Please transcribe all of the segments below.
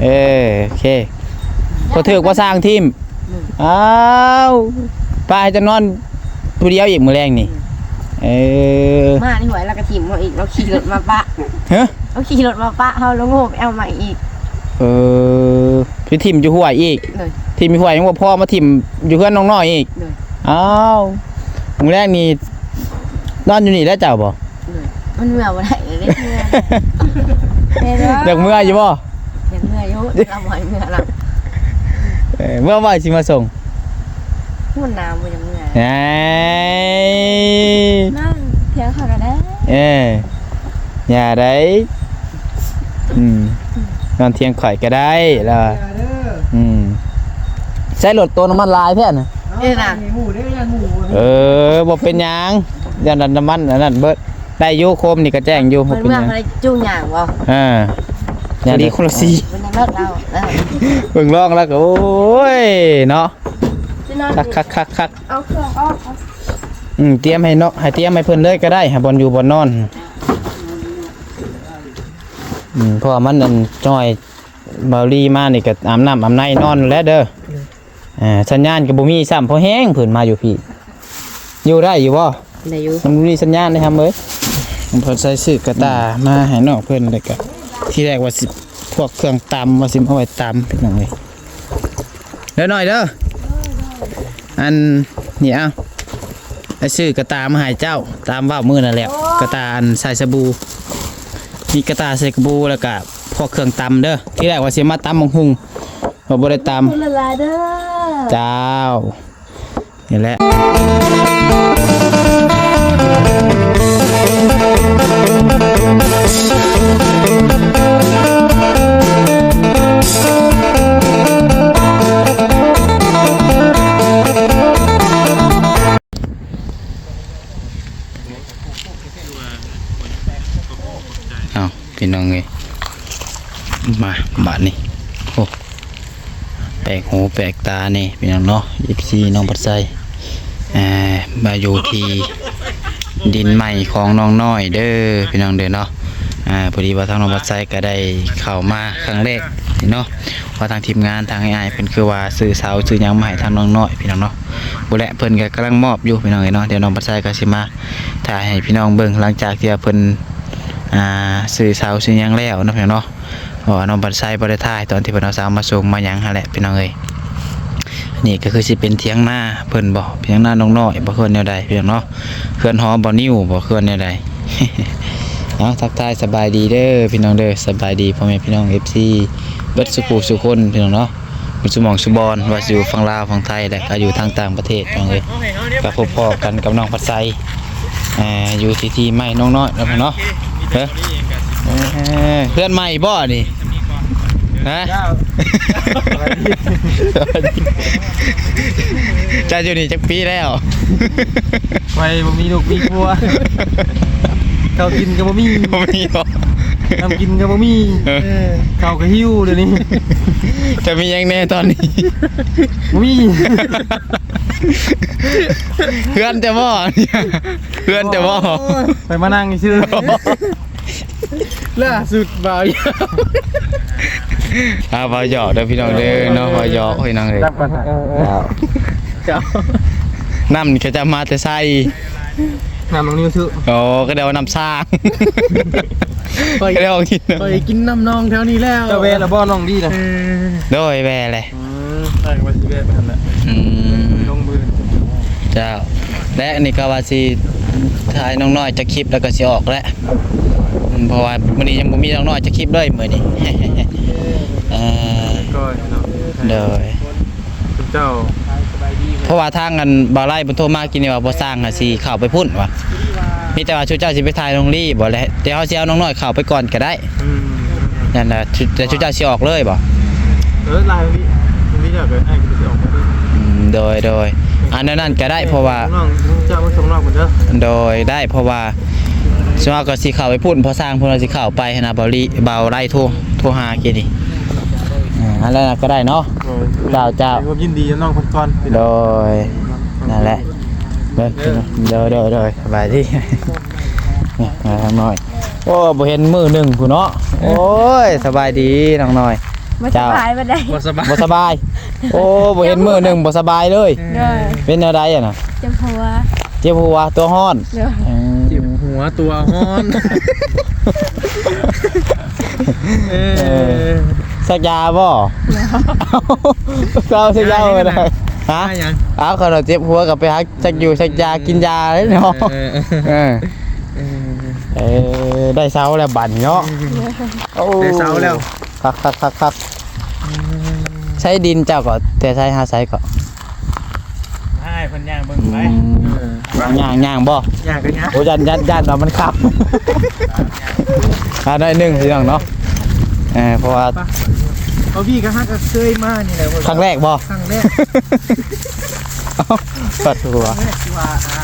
ເອີ ໂອເຄ ບໍ່ຖືກບໍ່ສ້າງຖິ້ມ. ອືມ ອ້າວ ປ້າໃຫ້ເຈົ້ານອນຜູ້ດຽວອີກມື້ແລງນີ້. ອືມ ເອີ ມານີ້ຫວຍ ແລ້ວກໍຖິ້ມເຮົາອີກ ລາວຂີ່ລົດມາປະ. ຮະ? ລາວຂີ່ລົດມາປະເຮົາ ລາວໂງ່ໄປເອົາໃໝ່ອີກ. ເອີ ໄປຖິ້ມຢູ່ຫ້ວຍອີກ. ໂດຍ ຖິ້ມຢູ່ຫ້ວຍຍັງບໍ່ພໍ ມາຖິ້ມຢູ່ເຮືອນນ້ອງນ້ອຍອີກ. ໂດຍ ອ້າວ ມື້ແລງນີ້ນອນຢູ່ນີ້ແລ້ວເຈົ້າບໍ? ໂດຍ ມັນເມືອບໍ່ໄດ້ເດ້ ເມືອ ຢາກເມືອຢູ່ບໍ? ຢາກເມືອຢູ່ ລາວບໍ່ໃຫ້ເມືອລະ. ເອີ ເມືອບໍ່ ຊິມາສົ່ງ. ມັນໜາວ ບໍ່ຢາກເມືອ. ເອີຍ ນັ້ນ ທ່ຽວເຂົາກໍໄດ້. ເອີ ຢ່າໄດ໋. ອືມ ນອນທ່ຽງຂ້ອຍກໍໄດ້ລະ. ອືມ ໃຊ້ລົດໂຕນ້ຳມັນຫຼາຍແທ້ນະ. ເອີນະ ເອີ ບໍ່ເປັນຫຍັງ ຢ້ານນ້ຳມັນອັນນັ້ນເບິດ. ໄດ້ຢູ່ ໂຄມນີ້ກໍແຈ້ງຢູ່ ບໍ່ເປັນຫຍັງ. ເພິ່ນເມືອ ເພິ່ນໄດ້ຈູງຫຍັງບໍ່? ເອີ ຢ່າງດີຄົນລະສີ່. ເບິ່ງລອງແລ້ວກໍ ໂອ້ຍເນາະ ຄັກໆໆໆ. ເອົາເຄື່ອງອອກ. ອືມ ຕຽມໃຫ້ເນາະ ໃຫ້ຕຽມໃຫ້ເພິ່ນເລີຍກໍໄດ້ ໃຫ້ບ່ອນຢູ່ບ່ອນນອນ. ອືມ ເພາະວ່າມັນອັນ ຈ້ອຍ ເບົາລີມານີ້ກໍອາບນ້ຳອາບໃນນອນແລ້ວເດີ. ເອີ ສັນຍານກໍບໍ່ມີຊ້ຳ ພໍແຮງເພິ່ນມາຢູ່ພີ້. ຢູ່ໄດ້ຢູ່ບໍ່? ໄດ້ຢູ່. ມັນບໍ່ມີສັນຍານເດ້ ຮຳເອີຍ. ເພິ່ນໃສ່ຊື້ກະຕ່າມາໃຫ້ນ້ອງເພິ່ນ ແລ້ວກໍທີແລກວ່າຊິ ພວກເຄື່ອງຕຳວ່າຊິເອົາໄວ້ຕຳ ພີ່ນ້ອງເອີຍ. ເດີນ້ອຍເດີ ອັນນີ້ ເອົາ ໄປຊື້ກະຕ່າມາໃຫ້ເຈົ້າ ຕາມເວົ້າມື້ນັ້ນແຫຼະ. ກະຕ່າອັນໃສ່ສະບູ ມີກະຕ່າໃສ່ສະບູ ແລ້ວກະພວກເຄື່ອງຕຳເດີ. ທີແລກວ່າຊິມາຕຳບັກຫຸ່ງ ວ່າບໍ່ໄດ້ຕຳ. ຂອບຄຸນຫຼາຍໆເດີ. ເຈົ້າ ນີ້ແຫຼະ. ເອົາ ພີ່ນ້ອງເອີຍ ມາບາດນີ້ ໂອ້ ແປກຫູແປກຕານີ້ພີ່ນ້ອງເນາະ ເອັຟຊີ ນ້ອງບັດໄຊ ອ່າ ມາຢູ່ທີ່ດິນໃໝ່ຂອງນ້ອງນ້ອຍເດີພີ່ນ້ອງເດີເນາະ. ອ່າ ພໍດີວ່າທາງນ້ອງບັດໄຊກໍໄດ້ເຂົ້າມາຄັ້ງແລກເນາະ ວ່າທາງທີມງານ ທາງອ້າຍໆ ເພິ່ນຄືວ່າຊື້ເສົາຊື້ຫຍັງມາໃຫ້ທາງນ້ອງນ້ອຍພີ່ນ້ອງເນາະ. ພຸ້ນແຫຼະ ເພິ່ນກໍກຳລັງມອບຢູ່ພີ່ນ້ອງເອີຍເນາະ. ດຽວນ້ອງບັດໄຊກໍຊິມາ ຖ່າຍໃຫ້ພີ່ນ້ອງເບິ່ງ ຫຼັງຈາກທີ່ວ່າເພິ່ນ ອ່າ ຊື້ເສົາຊື້ຫຍັງແລ້ວເນາະ ພີ່ນ້ອງເນາະ. ເພາະວ່ານ້ອງບັດໄຊບໍ່ໄດ້ຖ່າຍຕອນທີ່ເພິ່ນເອົາເສົາມາສົ່ງມາຫຍັງຫັ້ນແຫຼະ ພີ່ນ້ອງເອີຍ. ນີ້ກໍຄືຊິເປັນຖຽງນາເພິ່ນບໍ ຖຽງນານ້ອງນ້ອຍບໍ ເຮືອນແນວໃດ ພີ່ນ້ອງເນາະ. ເຮືອນຫໍບໍ່ນິວບໍ ເຮືອນແນວໃດ. ເອົາ ທັກທາຍສະບາຍດີເດີພີ່ນ້ອງເດີ ສະບາຍດີພໍ່ແມ່ພີ່ນ້ອງ ເອັຟຊີ ເບິດສູ່ຜູ້ສູ່ຄົນ ພີ່ນ້ອງເນາະ. ຢູ່ຊຸໝ່ອງຊຸບ່ອນ ວ່າຊິຢູ່ຝັ່ງລາວຝັ່ງໄທ ແລະ ກໍຢູ່ທາງຕ່າງປະເທດ ພີ່ນ້ອງເອີຍ. ກໍພົບພໍ້ກັນກັບນ້ອງພັດໄຊ ເອີ ຢູ່ທີ່ ທີ່ໃໝ່ນ້ອງນ້ອຍເນາະ ເນາະ. ເອີ ເຮືອນໃໝ່ບໍ່ນີ້? ຮະ? ເຈົ້າ ເຈົ້າຢູ່ນີ້ຈັກປີແລ້ວ? ຂ້ອຍບໍ່ມີລູກມີຜົວ ເຂົ້າກິນກໍບໍ່ມີ ບໍ່ມີບໍ? ນ້ຳກິນກໍບໍ່ມີ ເອີ ເອີ ເຂົ້າກໍຫິວດຽວນີ້. ຈະມີຫຍັງແດ່ຕອນນີ້? ບໍ່ມີ. ເຮືອນເຈົ້າບໍ? ເຮືອນເຈົ້າບໍ? ໂອ້ຍ ຂ້ອຍມານັ່ງຊື່. ລ່າສຸດບ່າວ ອ່າ ບ່າວຫຍອກເດີພີ່ນ້ອງເດີເນາະ ບ່າວຫຍອກພີ່ນ້ອງເອີຍ. ເຈົ້າ ເຈົ້າ ນ້ຳນີ້ເຂົາເຈົ້າມາແຕ່ໃສ? ນ້ຳນ້ອງນິວຊື່. ໂອ້ ກໍໄດ້ວ່ານ້ຳສ້າງ ຂ້ອຍ ກໍໄດ້ອອກກິນ ຂ້ອຍກິນນ້ຳໜອງແຖວນີ້ແລ້ວ. ເຈົ້າແວ່ລະບໍ່ນ້ອງດີນະ? ເອີ ໂດຍ ແວ່ແຫຼະ. ອືມ ອ້າຍກໍວ່າຊິແວ່ໄປຫັ້ນແຫຼະ. ອືມ ລົງມື້ ເຈົ້າ ແລະ ນີ້ກໍວ່າຊິຖ່າຍນ້ອງນ້ອຍຈັກຄລິບ ແລ້ວກໍຊິອອກແຫຼະ ອືມ ເພາະວ່າມື້ນີ້ຍັງບໍ່ມີນ້ອງນ້ອຍຈັກຄລິບເລີຍມື້ນີ້. ເອີ ໂດຍ ເຈົ້າ ເພາະວ່າທາງອັນບ່າວໄລເພິ່ນໂທມາກິນນີ້ວ່າ ບໍ່ສ້າງຫາຊິເຂົ້າໄປພຸ້ນວ່າ ມີແຕ່ວ່າຊຸເຈົ້າຊິໄປຖ່າຍນ້ອງລີບໍ ແລະ ດຽວເຮົາຊິເອົານ້ອງນ້ອຍເຂົ້າໄປກ່ອນກໍໄດ້. ອືມ ນັ້ນນະ ຊຸ ແຕ່ຊຸເຈົ້າຊິອອກເລີຍບໍ? ເອີ ລາຍນີ້ ນີ້ແຫຼະ ກໍອ້າຍກໍຊິອອກມາເລີຍ. ອືມ ໂດຍ ໂດຍ ອັນນັ້ນກໍໄດ້ ເພາະວ່າ ນ້ອງ ເຈົ້າມາສົ່ງນ້ອງເພິ່ນເດີ. ໂດຍ ໄດ້ ເພາະວ່າສ່ວນເຮົາກໍຊິເຂົ້າໄປພຸ້ນ ເພາະຊ່າງເພິ່ນວ່າຊິເຂົ້າໄປຫັ້ນນະ ບ່າວລີ ບ່າວໄລໂທ ໂທຫາກີ້ນີ້. ອ່າ ອັນນັ້ນກໍໄດ້ເນາະ. ໂດຍ ເຈົ້າ ເຈົ້າ ຄວາມຍິນດີກັບນ້ອງເພິ່ນກ່ອນ. ໂດຍ ນັ້ນແຫຼະ ເບິ່ງ ເອີ ໂດຍ ໂດຍ ໂດຍ ສະບາຍດີ. ນີ້ ນ້ອງນ້ອຍ ໂອ້ ບໍ່ເຫັນມື້ໜຶ່ງພຸ້ນເນາະ. ໂອ້ຍ ສະບາຍດີນ້ອງນ້ອຍ. ບໍ່ສະບາຍປານໃດ. ເຈົ້າ ບໍ່ສະບາຍ. ບໍ່ສະບາຍ. ໂອ້ ບໍ່ເຫັນມື້ໜຶ່ງບໍ່ສະບາຍເລີຍ. ເອີ ໂດຍ. ເປັນແນວໃດຫັ້ນນະ? ເຈັບຫົວ. ເຈັບຫົວ ຕົວຮ້ອນ. ໂດຍ. ອືມ ເຈັບຫົວ ຕົວຮ້ອນ. ເອີ ເອີ ສັກຢາບໍ່? ເຊົາ ສັກຢາບໍ່ໄດ້. ຮະ? ຢາຫຍັງ? ເອົາ ຄັນວ່າເຈັບຫົວກໍໄປຫາສັກຢູ່ສັກຢາ ກິນຢາເລີຍເນາະ. ເອີ ເອີ ເອີ ເອີ ໄດ້ເຊົາແລ້ວບັດນີ້ເນາະ. ໂອ້ ໄດ້ເຊົາແລ້ວ. ຄັກໆໆໆ. ອືມ ໃຊ້ດິນເຈົ້າກໍແຕ່ໃຊ້ຫາໃຊ້ກໍ ໃຫ້ເພິ່ນຍ່າງເບິ່ງໄປ. ອືມ ເອີ ຍ່າງ ຍ່າງບໍ່? ຍ່າງກໍຍ່າງ. ໂອ້ ຢ້ານ ຢ້ານ ຢ້ານວ່າມັນຂັບ ອ່າ ໜ້ອຍໜຶ່ງ ພີ່ນ້ອງເນາະ. ເອີ ເພາະວ່າ ເພາະພີ່ກໍຫາກໍເຄີຍມານີ້ແຫຼະ. ຄັ້ງແລກບໍ່? ຄັ້ງແລກ. ເອົ້າ ປະໂທ ແມ່ນຊິວ່າ ອ່າ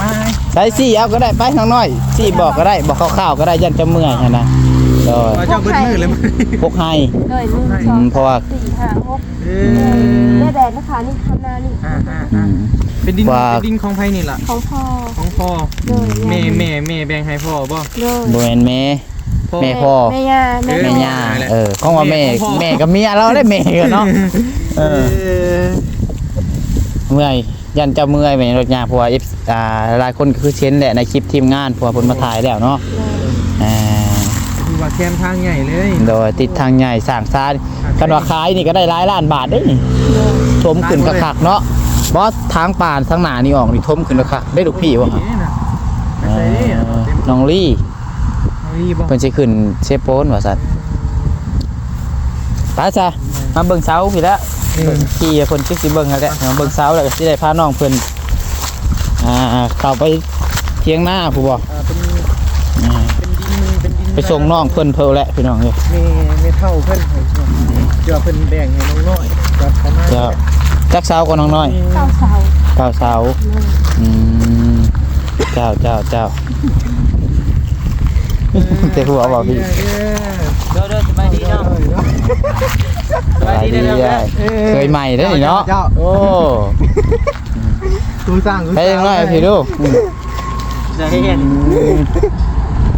ມາ ໃຊ້ຊີ້ເອົາກໍໄດ້ ໄປນ້ອງນ້ອຍ ຊີ້ບອກກໍໄດ້ ບອກຄ່າວໆກໍໄດ້ ຢ້ານຈະເມື່ອຍຫັ້ນນະ. ໂດຍ ວ່າເຈົ້າເບິດມື້ແລ້ວ. ພວກໄຮ. ໂດຍ ໜຶ່ງ ອືມ ສອງ ເພາະວ່າ ສາມ ສີ່ ຫ້າ ຫົກ ເອີ ອືມ ແດດໆ ນະຄະ ນີ້ ທຳນານີ້. ອ່າໆ ອືມ ເປັນດິນ ວ່າ ເປັນດິນຂອງໃຜນີ້ລະ? ຂອງພໍ່. ຂອງພໍ່. ໂດຍ ແມ່ ແມ່ ແມ່ແບ່ງໃຫ້ພໍ່ບໍ່? ໂດຍ ບໍ່ແມ່ນແມ່ ພໍ່ ແມ່ພໍ່ ແມ່ ແມ່ຍ່າ ແມ່ ແມ່ ແມ່ຍ່າ ແມ່ ເອີ ຂອງວ່າແມ່ ແມ່ຂອງພໍ່ ແມ່ກັບເມຍລາວໄດ້ແມ່ກັນເນາະ. ເອີ ເອີ ເມື່ອຍ ຢ້ານເຈົ້າເມື່ອຍແມ່ນລົດຍາງ ເພາະວ່າເອັຟ ອ່າ ຫຼາຍຄົນກໍຄືເຫັນແຫຼະໃນຄລິບທີມງານ ເພາະວ່າເພິ່ນມາຖ່າຍແລ້ວເນາະ. ໂດຍ ອ່າ ຄືວ່າແຄມທາງໃຫຍ່ເລີຍ. ໂດຍ ຕິດທາງໃຫຍ່ ສ້າງຊານ ຄັນວ່າຂາຍນີ້ກໍໄດ້ຫຼາຍລ້ານບາດເດ້ນີ້. ໂດຍ ຖົມຂຶ້ນຄັກໆເນາະ. ບໍ່ ທາງປ່າທາງໜ້ານີ້ອອກນີ້ຖົມຂຶ້ນຄັກໆເດ້ລູກພີ່ວ່າ. ນີ້ນະ ໄປໃສເດ້ ອ່າ ນ້ອງລີ ນ້ອງລີບໍ່? ເພິ່ນຊິຂຶ້ນເຊໂປນວ່າຊັ້ນ. ໄປຊະ ມາເບິ່ງເສົາພີ້ແຫຼະ. ອືມ ຂີ່ເພິ່ນຄືຊິເບິ່ງຫັ້ນແຫຼະ ມາເບິ່ງເສົາແລ້ວກໍຊິໄດ້ພານ້ອງເພິ່ນ ອ່າ ເຂົ້າໄປຖຽງນາພຸ້ນບໍ່? ອ່າ ເປັນ ອ່າ ເປັນດິນ ເປັນດິນ ໄປສົ່ງນ້ອງເພິ່ນເພີ້ແຫຼະພີ່ນ້ອງເອີຍ. ແມ່ ແມ່ເຖົ້າເພິ່ນ ເພື່ອເພິ່ນແບ່ງໃຫ້ນ້ອງນ້ອຍກັບເຂົາມາ. ເຈົ້າ ຈັກເສົາກໍນ້ອງນ້ອຍ? ເກົ້າເສົາ. ເກົ້າເສົາ. ອືມ ເຈົ້າ ເຈົ້າ ເຈົ້າ. ແຕ່ຫົວເວົ້າດີ. ໂດຍ ໂດຍ ສະບາຍດີເນາະ. ສະບາຍດີເດີ. ເຄີຍໃໝ່ເດ້ນີ້ເນາະ. ເຈົ້າ ໂອ້ ຕູສ້າງ ເຮັດຫຍັງໜ້ອຍພີ່ລູກ. ອືມ ຈະເຮັດ ອືມ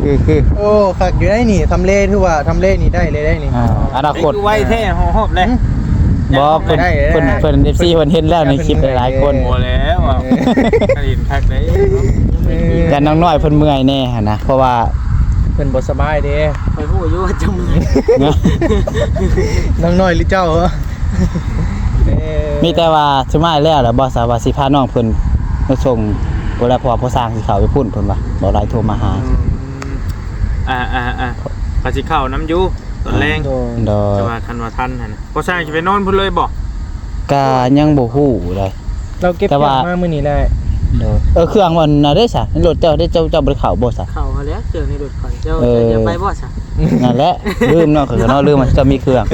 ຄື ຄື ໂອ້ ຄັກຢູ່ໄດ໋ນີ້ ທຳເລ ຖືວ່າທຳເລນີ້ໄດ້ເລີຍໄດ໋ນີ້. ອ່າ ອະນາຄົດ ຄືໄວແທ້ ຮອບແລ້ວ. ບໍ່ ເພິ່ນ ເພິ່ນ ເພິ່ນ ເອັຟຊີ ເພິ່ນເຫັນແລ້ວໃນຄລິບຫຼາຍໆຄົນ. ບໍ່ແລ້ວ ເອີ ເຫັນຄັກໄດ໋. ເອີ ຢ້ານນ້ອງນ້ອຍເພິ່ນເມື່ອຍແດ່ຫັ້ນນະ ເພາະວ່າເພິ່ນບໍ່ສະບາຍເດ້. ຂ້ອຍຮູ້ຢູ່ວ່າເຈົ້າເມື່ອຍ. ນ້ອງນ້ອຍຫຼືເຈົ້າ? ເອີ ມີແຕ່ວ່າສຸດທ້າຍແລ້ວລະ ບໍ່ສາມາດຊິພານ້ອງເພິ່ນມາສົ່ງ ເວລາ ເພາະວ່າພໍ່ຊ່າງຊິເຂົ້າໄປພຸ້ນ ເພິ່ນວ່າ ບໍ່ໄດ້ໂທມາຫາ. ອືມ ອ່າໆໆ ກໍຊິເຂົ້ານຳຢູ່ຕອນແລງ. ໂດຍ ໂດຍ ແຕ່ວ່າຄັນວ່າທັນຫັ້ນນະ ພໍ່ຊ່າງຊິໄປນອນພຸ້ນເລີຍບໍ່? ກະຍັງບໍ່ຮູ້ເລີຍ. ລາວເກັບເຄື່ອງມາມື້ນີ້ແຫຼະ. ໂດຍ ເອີ ເຄື່ອງມັນນະເດ້ຊະ ໃນລົດເຈົ້າເດ້ ເຈົ້າ ເຈົ້າບໍ່ໄດ້ເຂົ້າບໍ່ຊະ? ເຂົ້າຫັ້ນແຫຼະ ເຄື່ອງໃນລົດຂ້ອຍ. ເຈົ້າ ເອີ ເຈົ້າໄປບໍ່ຊະ? ນັ້ນແຫຼະ ລືມເນາະ ຂ້ອຍກໍເນາະ ລືມວ່າເຈົ້າມີເຄື່ອງ.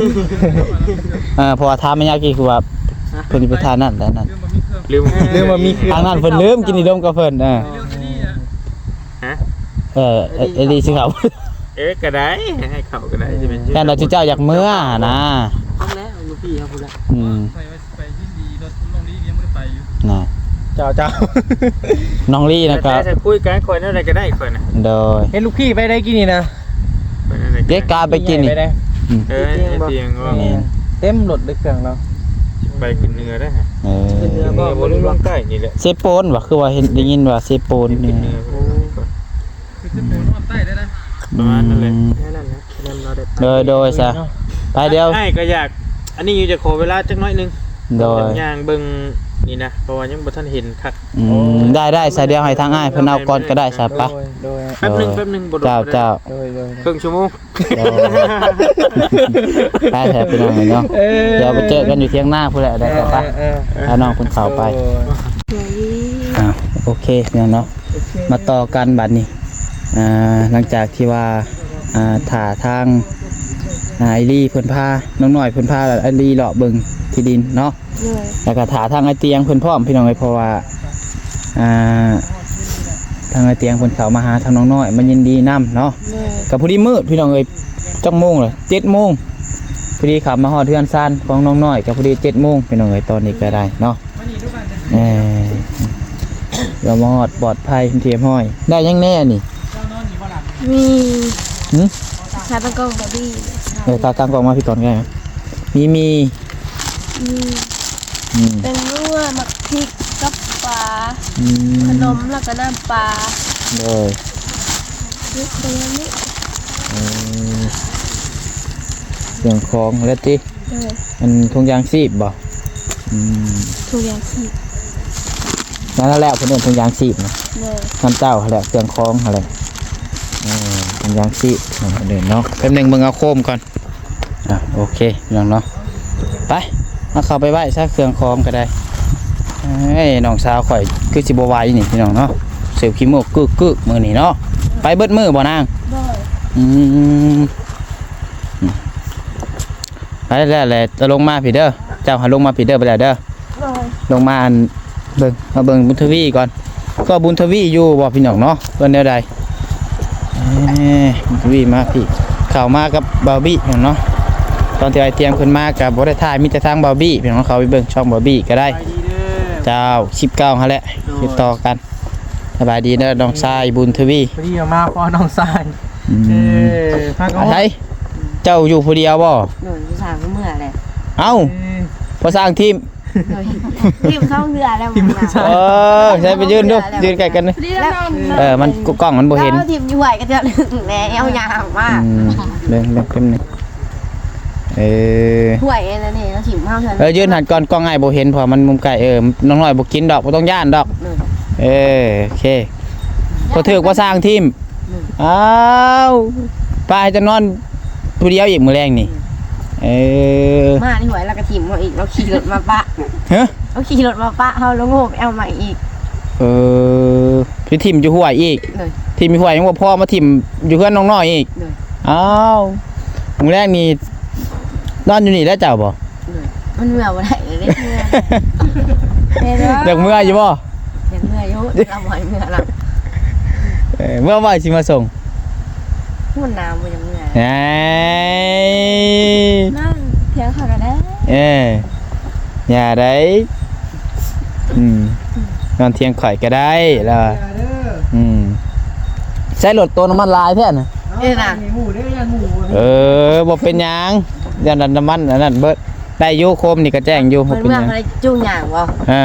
ເອີ ເພາະວ່າຖາມແມ່ຍາກີ້ຄືວ່າ ຮະ? ເພິ່ນຊິໄປທ່ານັ້ນແຫຼະນັ້ນ. ລືມ ລືມວ່າມີເຄື່ອງ. ທາງນັ້ນເພິ່ນລືມ ກິນອີ່ດົມກັບເພິ່ນ. ເອີ ຮະ? ເອີ ເອີ ເອີ ດີຊິເຂົ້າ. ເອີ ກໍໄດ້ ໃຫ້ເຂົ້າກໍໄດ້. ເອີ ຊິເປັນ ແຕ່ວ່າເຈົ້າຢາກເມືອນະ. ເອົາແລ້ວ ລູກພີ່ເຮົາພຸ້ນລະ. ອືມ ຂ້ອຍວ່າຊິໄປຍິນດີ ລົດນ້ອງລີຍັງບໍ່ໄດ້ໄປຢູ່ນະ. ເຈົ້າ ເຈົ້າ ນ້ອງລີນະກໍ ແຕ່ ແຕ່ ແຕ່ ຄຸຍກັນ ຂ້ອຍແນວໃດກໍໄດ້ ຂ້ອຍນະ. ໂດຍ ເຫັນລູກພີ່ໄປໄດ້ກີ້ນີ້ນະ. ເກະກະໄປກິນນີ້. ອືມ ເອີ ເຮັດທຽງບໍ່? ແມ່ນ ເຕັມລົດເລີຍເຄື່ອງລາວ. ໄປຂຶ້ນເໜືອໄດ້. ເອີ ຂຶ້ນເໜືອບໍ່? ບໍ່ໄດ້ລົງໃຕ້ນີ້ແຫຼະ ເຊໂປນຫວາ? ຄືວ່າເຫັນ ໄດ້ຍິນວ່າເຊໂປນນີ້. ໂອ້ ຄືເຊໂປນຮອດໃຕ້ໄດ້ນະ. ປະມານນັ້ນແຫຼະ. ອືມ ແນວນັ້ນນະ. ໂດຍ ໂດຍ ສະ ໄປ ດຽວ ອ້າຍກໍຢາກ ອັນນີ້ຢູ່ ຈະຂໍເວລາຈັກໜ້ອຍໜຶ່ງ. ໂດຍ ຍ່າງເບິ່ງນີ້ນະ ເພາະວ່າຍັງບໍ່ທັນເຫັນຄັກ. ອືມ ໄດ້ ໄດ້ ສະ ດຽວໃຫ້ທາງອ້າຍເພິ່ນເອົາກ່ອນກໍໄດ້ ສະ ໄປ. ໂດຍ ໂດຍ ແປັບໜຶ່ງ ແປັບໜຶ່ງ ບໍ່ດົນ. ເຈົ້າ ເຈົ້າ ໂດຍ ໂດຍ ເຄິ່ງຊົ່ວໂມງ. ໂດຍ ໄປແທ້ພີ່ນ້ອງເນາະ. ເອີ ດຽວໄປເຈີກັນຢູ່ຖຽງນາພຸ້ນແຫຼະ. ໄດ້ ເອີ ໄປ ເອີ ເອີ ພານ້ອງເພິ່ນເຂົ້າໄປ. ໂດຍ ອ່າ ໂອເຄ ພີ່ນ້ອງເນາະ. ໂອເຄ ມາຕໍ່ກັນບັດນີ້ ອ່າ ຫຼັງຈາກທີ່ວ່າ ອ່າ ຖ້າທາງ ອ່າ ອ້າຍລີເພິ່ນພາ ນ້ອງນ້ອຍເພິ່ນພາອ້າຍລີເລາະເບິ່ງທີ່ດິນເນາະ. ໂດຍ ແລ້ວກໍຖ້າທາງອ້າຍຕຽງເພິ່ນພ້ອມ ພີ່ນ້ອງເອີຍ ເພາະວ່າ ອ່າ ທາງອ້າຍຕຽງເພິ່ນເຂົ້າມາຫາທາງນ້ອງນ້ອຍ ມາຍິນດີນຳເນາະ. ໂດຍ ກໍພໍດີມືດ ພີ່ນ້ອງເອີຍ ຈັກໂມງລະ ເຈັດໂມງ ພໍດີເຂົ້າມາຮອດເຮືອນຊານຂອງນ້ອງນ້ອຍ ກໍພໍດີເຈັດໂມງ ພີ່ນ້ອງເອີຍ ຕອນນີ້ກໍໄດ້ເນາະ. ເອີ ເພື່ອມາຮອດປອດໄພຮຽບຮ້ອຍ. ໄດ້ຫຍັງແດ່ນີ້? ມີ ຫຶ? ຂາຕັ້ງກ້ອງບາບີ. ເອີ ຕາຕັ້ງກ້ອງມາພີ້ກ່ອນກໍໄດ້. ມີໝີ່ ມີ ອືມ ແປ້ງນົວ ໝາກພິກກັບປາ ອືມ ຂະໜົມ ແລ້ວກໍນ້ຳປາ. ໂດຍ ເອີ ເຄື່ອງຂອງແລ້ວຕິ? ໂດຍ ອັນຖົງຢາງຊີບບໍ່? ອືມ ຖົງຢາງຊີບ ນັ້ນແຫຼະ ເພິ່ນເອີ້ນຖົງຢາງຊີບນະ. ໂດຍ ນຳເຈົ້າຫັ້ນແຫຼະ ເຄື່ອງຂອງຫັ້ນແຫຼະ. ເອີ ຖົງຢາງຊີບເນາະ ເດີນເນາະ. ແປັບໜຶ່ງ ເບິ່ງເອົາໂຄມກ່ອນ. ອ່ະ ໂອເຄ ພີ່ນ້ອງເນາະ ໄປ ເຮົາເຂົ້າໄປໄວ້ຊະ ເຄື່ອງຂອງກໍໄດ້. ເອີຍ ນ້ອງສາວຂ້ອຍຄືຊິບໍ່ໄຫວນີ້ ພີ່ນ້ອງເນາະ ເສວຂີ້ມູກກຶກໆ ມື້ນີ້ເນາະ. ໄປເບິດມື້ບໍ່ນາງ? ໂດຍ ອືມ ໄປແລ້ວແຫຼະ ຈະລົງມາພີ້ເດີ ເຈົ້າຫາລົງມາພີ້ເດີ ໄປແລ້ວເດີ. ໂດຍ ລົງມາ ອັນ ເບິ່ງ ມາເບິ່ງບຸນທະວີກ່ອນ. ກໍບຸນທະວີຢູ່ບໍ່ ພີ່ນ້ອງເນາະ ເພິ່ນແນວໃດ? ເອີ ບຸນທະວີມາພີ້ ເຂົ້າມາກັບບ່າວບີເນາະ. ຕອນທີ່ອ້າຍຕຽງເພິ່ນມາກໍບໍ່ໄດ້ຖ່າຍ ມີແຕ່ທາງບ່າວບີ ພີ່ນ້ອງ ເຂົ້າໄປເບິ່ງຊ່ອງບ່າວບີກໍໄດ້. ເຈົ້າ ຄລິບເກົ່າຫັ້ນແຫຼະ ໂດຍ ຕິດຕໍ່ກັນ. ສະບາຍດີເດີ ນ້ອງຊາຍບຸນທະວີ. ພໍດີມາພໍນ້ອງຊາຍ. ອືມ ເອີ ພາກັນ ໃສ ເຈົ້າຢູ່ຜູ້ດຽວບໍ່? ໂດຍ ຜູ້ສາວກໍເມືອແຫຼະ. ເອົ້າ ເອີ ພໍ່ຊ່າງຖິ້ມ ໂດຍ ຖິ້ມສອງເທື່ອແລ້ວ. ຖິ້ມຜູ້ສາວ ເອີ ໃສໄປຢືນດູ ຢືນໃກ້ກັນ. ເອີ ມັນ ກ້ອງມັນບໍ່ເຫັນ. ເຈົ້າຖິ້ມຢູ່ຫ້ວຍກໍເທື່ອໜຶ່ງແລ້ວ ຍາມມາ. ອືມ ເບິ່ງ ເບິ່ງ ເບິ່ງນີ້ ເອີ ຫ້ວຍອັນນີ້ເຮົາຖິ້ມເຮົາເທື່ອ. ເອີ ຢືນຫັ້ນກ່ອນ ກ້ອງອ້າຍບໍ່ເຫັນ ເພາະວ່າມັນມຸມໃກ້. ເອີ ນ້ອງນ້ອຍບໍ່ກິນດອກ ບໍ່ຕ້ອງຢ້ານດອກ. ໂດຍ ເອີ ໂອເຄ ບໍ່ຖືກ ບໍ່ຊ່າງຖິ້ມ. ອືມ ອ້າວ ປາໃຫ້ຈະນອນຜູ້ດຽວອີກມື້ແລງນີ້. ອືມ ເອີ ມານີ້ຫວຍ ລາວກໍຖິ້ມເຮົາອີກ ລາວຂີ່ລົດມາປະ. ຮະ? ລາວຂີ່ລົດມາປະເຮົາ ລາວໂງ່ໄປເອົາມາອີກ. ເອີ ໄປຖິ້ມຢູ່ຫ້ວຍອີກ. ໂດຍ ຖິ້ມຢູ່ຫ້ວຍຍັງບໍ່ພໍ ມາຖິ້ມຢູ່ເຮືອນນ້ອງນ້ອຍອີກ. ໂດຍ ອ້າວ ມື້ແລງນີ້ນອນຢູ່ນີ້ແລ້ວເຈົ້າບໍ່? ໂດຍ ມັນເມືອບໍ່ໄດ້ເດ້ ເມືອ. ຢາກເມືອຢູ່ບໍ່? ຢາກເມືອຢູ່ ລາວບໍ່ໃຫ້ເມືອລະ. ເອີ ເມືອບໍ່ ຊິມາສົ່ງ. ມັນໜາວ ບໍ່ຢາກເມືອ. ເອີຍ ນອນທຽງຂ້ອຍກໍໄດ້. ເອີ ຢ່າໄດ້. ອືມ ນອນທຽງຂ້ອຍກໍໄດ້ລະ. ອືມ ໃຊ້ລົດໂຕນ້ຳມັນຫຼາຍແທ້ນະ. ເອີນະ ເອີ ບໍ່ເປັນຫຍັງ ຢ້ານນ້ຳມັນອັນນັ້ນເບິດ. ໄດ້ຢູ່ ໂຄມນີ້ກໍແຈ້ງຢູ່ ບໍ່ເປັນຫຍັງ. ເພິ່ນວ່າບໍ່ໄດ້ຈູງຫຍັງບໍ່? ເອີ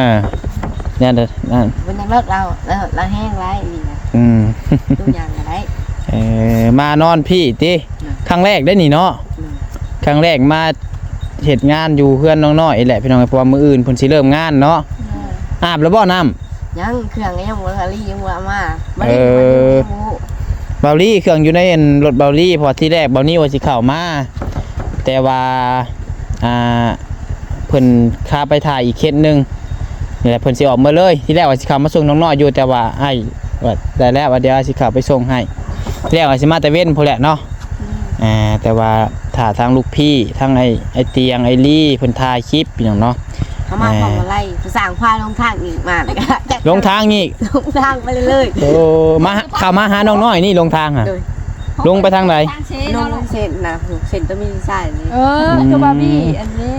ຢ້ານນັ້ນ ເພິ່ນຍັງລົດລາວ ລາວ ລາວແຮງຫຼາຍນີ້ນະ. ອືມ ຈູງຫຍັງກໍໄດ້. ເອີ ມານອນພີ້ຕິ? ອືມ ຄັ້ງແລກເດ້ນີ້ເນາະ. ອືມ ຄັ້ງແລກມາເຮັດງານຢູ່ເຮືອນນ້ອງນ້ອຍນີ້ແຫຼະ ພີ່ນ້ອງເອີຍ ເພາະວ່າມື້ອື່ນເພິ່ນຊິເລີ່ມງານເນາະ. ອືມ ອາບແລ້ວບໍ່ນ້ຳ? ຍັງ ເຄື່ອງກໍຍັງບໍ່ທັນລີ ຍັງບໍ່ເອົາມາ. ເອີ ເບົາລີ ເຄື່ອງຢູ່ໃນອັນລົດເບົາລີ ເພາະວ່າທີແລກເບົານີວ່າຊິເຂົ້າມາ ແຕ່ວ່າ ອ່າ ເພິ່ນຄາໄປຖ່າຍອີກເຄສໜຶ່ງນີ້ແຫຼະ ເພິ່ນຊິອອກເມືອເລີຍ. ທີແລກວ່າຊິເຂົ້າມາສົ່ງນ້ອງນ້ອຍຢູ່ ແຕ່ວ່າອ້າຍວ່າໄດ້ແລ້ວ ວ່າດຽວອ້າຍຊິເຂົ້າໄປສົ່ງໃຫ້. ທີແລກວ່າຊິມາແຕ່ເວັນພຸ້ນແຫຼະເນາະ. ອືມ ອ່າ ແຕ່ວ່າຖ້າທາງລູກພີ່ ທາງໄອ້ ໄອ້ຕຽງ ໄອ້ລີ ເພິ່ນຖ່າຍຄລິບ ພີ່ນ້ອງເນາະ. ເຮົາມາ ເອີ ຄວາມບໍ່ໄລ່ ຜູ້ສ້າງພາລົງທາງອີກ ມາແລ້ວກໍ ລົງທາງອີກ ລົງທາງໄປເລື້ອຍໆ. ໂອ້ ມາ ເຂົ້າມາຫານ້ອງນ້ອຍນີ້ ລົງທາງຫະ? ໂດຍ ລົງໄປທາງໃດ? ລົງເສັ້ນນະ ເສັ້ນຕະມີຊາຍນີ້. ເອີ ອືມ ຄືບາບີອັນນີ້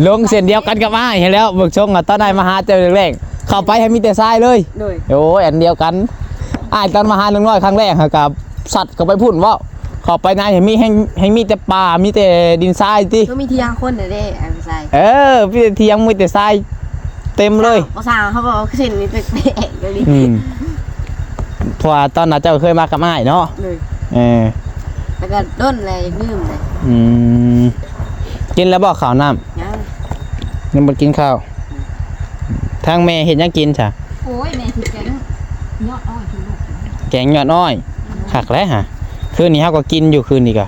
ລົງເສັ້ນດຽວກັນກັບອ້າຍຫັ້ນແຫຼ້ວ. ເບິ່ງຊົງອະ ຕອນອ້າຍມາຫາເຈົ້າແລກໆ ເຂົ້າໄປໃຫ້ມີແຕ່ຊາຍເລີຍ. ໂດຍ ໂອ້ຍ ອັນດຽວກັນ. ອ້າຍຕອນມາຫານ້ອງນ້ອຍຄັ້ງແລກຫາກະ ສັດເຂົ້າໄປພຸ້ນເວົ້າ ເຂົ້າໄປໃນໃຫ້ມີ ແຮ່ງ ແຮ່ງມີແຕ່ປ່າ ມີແຕ່ດິນຊາຍຕິ. ບໍ່ມີທຽງຄົນເດ້ ອັນຊາຍ. ເອີ ມີແຕ່ທຽງ ມີແຕ່ຊາຍເຕັມເລີຍ. ພາສາເຮົາບອກວ່າເສັ້ນນີ້ແປກໆ ດຽວນີ້. ອືມ ເພາະວ່າຕອນນັ້ນເຈົ້າເຄີຍມາກັບອ້າຍເນາະ. ເອີ ເອີ ແລ້ວກໍດົນແລ້ວ ລືມແລ້ວ. ອືມ ກິນແລ້ວບໍ່ເຂົ້ານ້ຳ? ຍັງ ຍັງບໍ່ກິນເຂົ້າ. ທາງແມ່ເຮັດຫຍັງກິນຊະ? ໂອ້ຍ ແມ່ເຮັດແກງຍອດອ້ອຍ ແກງຍອດອ້ອຍ. ອືມ ຄັກແຫຼະຫະ. ຄືນນີ້ເຮົາກໍກິນຢູ່ ຄືນນີ້ກະ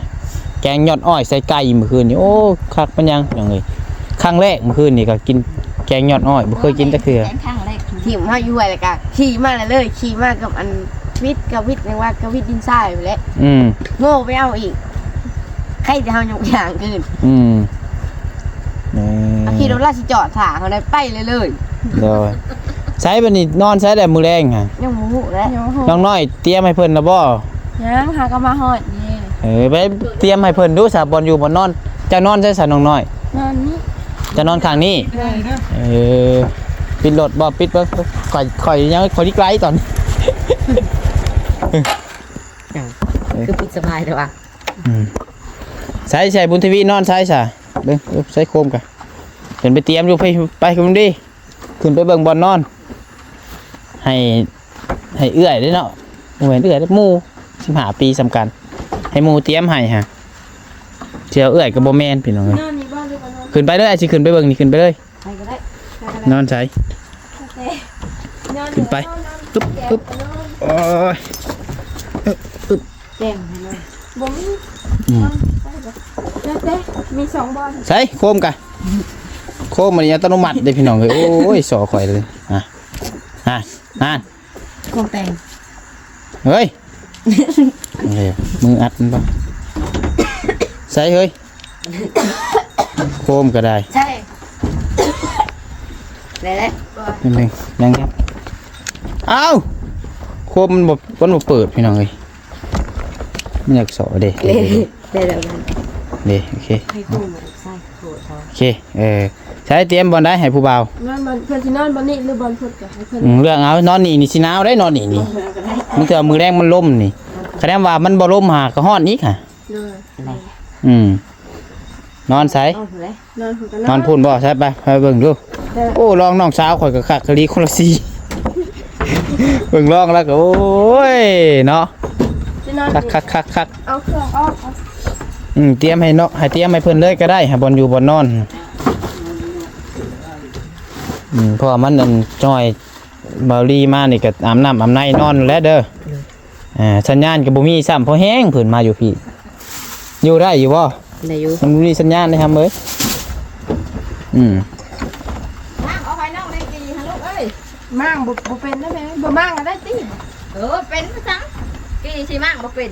ແກງຍອດອ້ອຍໃສ່ໄກ່ມື້ຄືນນີ້. ໂອ້ ຄັກປານຫຍັງ ພີ່ນ້ອງເອີຍ. ຄັ້ງແລກມື້ຄືນນີ້ກໍກິນແກງຍອດອ້ອຍ ບໍ່ເຄີຍກິນຈັກເທື່ອ. ແກງຄັ້ງແລກ. ຖິ້ມເຮົາຢູ່ຫ້ວຍ ແລ້ວກໍຂີ່ມາເລີຍ ຂີ່ມາກັບອັນວິດ ກັບວິດ ຫຍັງວ່າກັບວິດດິນຊາຍພຸ້ນແຫຼະ. ອືມ ໂງ່ໄປເອົາອີກ. ໃຄຈະເຮົາຍົກຢ່າງຄືນ. ອືມ ເອີ ເຮົາຂີ່ລົດລາວຊິຈອດຖ້າເຮົາໄດ້ໄປເລີຍໆ. ໂດຍ ໃສບັດນີ້ ນອນໃສແລ້ວມື້ແລງຫະ? ຍັງບໍ່ຮູ້ແຫຼະ. ຍັງບໍ່ຮູ້. ນ້ອງນ້ອຍຕຽມໃຫ້ເພິ່ນແລ້ວບໍ່? ຍັງ ຫາກໍມາຮອດນີ້. ເອີ ໄປຕຽມໃຫ້ເພິ່ນດູຊະ ບ່ອນຢູ່ບ່ອນນອນ. ເຈົ້ານອນໃສຊະນ້ອງນ້ອຍ? ນອນນີ້. ເຈົ້ານອນຂ້າງນີ້? ໂດຍ. ເອີ ປິດລົດບໍ່? ປິດເບິ່ງ. ຂ້ອຍ ຂ້ອຍຍັງ ຂ້ອຍລິກໄລຕອນນີ້. ຫຍັງ? ເອີ ຄືປິດສະບາຍແທ້ວະ? ອືມ ໃສ ໃສ ບຸນທະວີນອນໃສຊະ? ເບິ່ງ ເອີ ໃສ່ໂຄມກະ ຂຶ້ນໄປຕຽມຢູ່ ໄປ ໄປ ຂຶ້ນເດ້ ຂຶ້ນໄປເບິ່ງບ່ອນນອນ ໃຫ້ ໃຫ້ເອື້ອຍເດ້ເນາະ ບໍ່ແມ່ນເອື້ອຍເດ້ ໝູ່ ສິບຫ້າປີສ່ຳກັນ ໃຫ້ໝູ່ຕຽມໃຫ້ຫາ ຊິເອົາເອື້ອຍກໍບໍ່ແມ່ນ ພີ່ນ້ອງເອີຍ. ນອນນີ້ບໍ່ ຫຼືວ່ານອນ ຂຶ້ນໄປເລີຍ ອ້າຍຊິຂຶ້ນໄປເບິ່ງນີ້ ຂຶ້ນໄປເລີຍ ໄປກໍໄດ້ ໄປກໍໄດ້ ນອນໃສ? ແຕ່ ນອນ ຂຶ້ນໄປ ອືບ ອືບ ໂອ້ຍ ອຶບ ອຶບ ແຈ້ງໃຫ້ເລີຍ ບໍ່ມີ ອືມ ແລ້ວແຕ່ ມີສອງບ່ອນ ໃສໂຄມກະ ໂຄມອັນນີ້ອັດຕະໂນມັດເດ້ພີ່ນ້ອງເອີຍ ໂອ້ຍ ສໍຂ້ອຍເລີຍ ອ່ະ ອ່ະ ອ່ະ ໂຄມແຕ່ງ ເຮີ້ຍ ເອີ ມືອັດມັນບໍ່ ໃສເຮີ້ຍ ໂຄມກໍໄດ້ ໃຊ່ ແລ້ວ ແລ້ວ ແປັບໜຶ່ງ ຍັງ ຍັງ ອ້າວ ໂຄມມັນບໍ່ ມັນບໍ່ເປີດ ພີ່ນ້ອງເອີຍ ມັນຢາກສໍເດ້ ເດ້ ໄດ້ແລ້ວ ເດ້ ໂອເຄ ໃຫ້ໂຄມໃສ່ໂຄມ ໂອເຄ ເອີ ໃຊ້ຕຽມບ່ອນໃດໃຫ້ຜູ້ບ່າວ? ນອນບ່ອນ ເພິ່ນຊິນອນບ່ອນນີ້ ຫຼືບ່ອນເພິ່ນກໍໃຫ້ເພິ່ນ ອືມ ເລືອກເອົາ ນອນນີ້ນີ້ຊິໜາວເດ້ ນອນນີ້ນີ້ ເອີ ກໍໄດ້ ບາງເທື່ອມື້ແລງມັນລົມນີ້ ຄະແນນວ່າມັນບໍ່ລົມຫາກໍຮ້ອນອີກຫາ ໂດຍ ອືມ ນອນໃສ? ນອນພຸ້ນແຫຼະ ນອນພຸ້ນກໍນອນ ນອນພຸ້ນບໍ່? ໃສ ໄປ ໄປເບິ່ງດູ ເອີ ໂອ້ ລອງນ້ອງສາວຂ້ອຍກໍຄັກອີ່ຫຼີ ຄົນລະສີ ເບິ່ງລອງແລ້ວກໍ ໂອ້ຍ ເນາະ ຊິນອນ ຄັກໆໆໆ ເອົາເຄື່ອງອອກ ອືມ ຕຽມໃຫ້ເນາະ ໃຫ້ຕຽມໃຫ້ເພິ່ນເລີຍກໍໄດ້ ໃຫ້ບ່ອນຢູ່ບ່ອນນອນ ອືມ ເພາະວ່າມັນອັນ ຈ້ອຍ ເບົາລີມານີ້ກໍອາບນ້ຳອາບໃນນອນແລ້ວເດີ ໂດຍ ອ່າ ສັນຍານກໍບໍ່ມີຊ້ຳ ພໍແຮງເພິ່ນມາຢູ່ພີ້ ຢູ່ໄດ້ຢູ່ບໍ່? ໄດ້ຢູ່ ມັນບໍ່ມີສັນຍານເດ້ ຫຳເອີຍ ອືມ ມ້າງເອົາໃຫ້ນ້ອງໄດ້ກີ່ຫັ້ນລູກເອີຍ ມ້າງບໍ່ ບໍ່ເປັນນະແມ່ ບໍ່ມ້າງກໍໄດ້ຕິ ເອີ ເປັນຄືກັນ ກີ່ຊິມ້າງບໍ່ເປັນ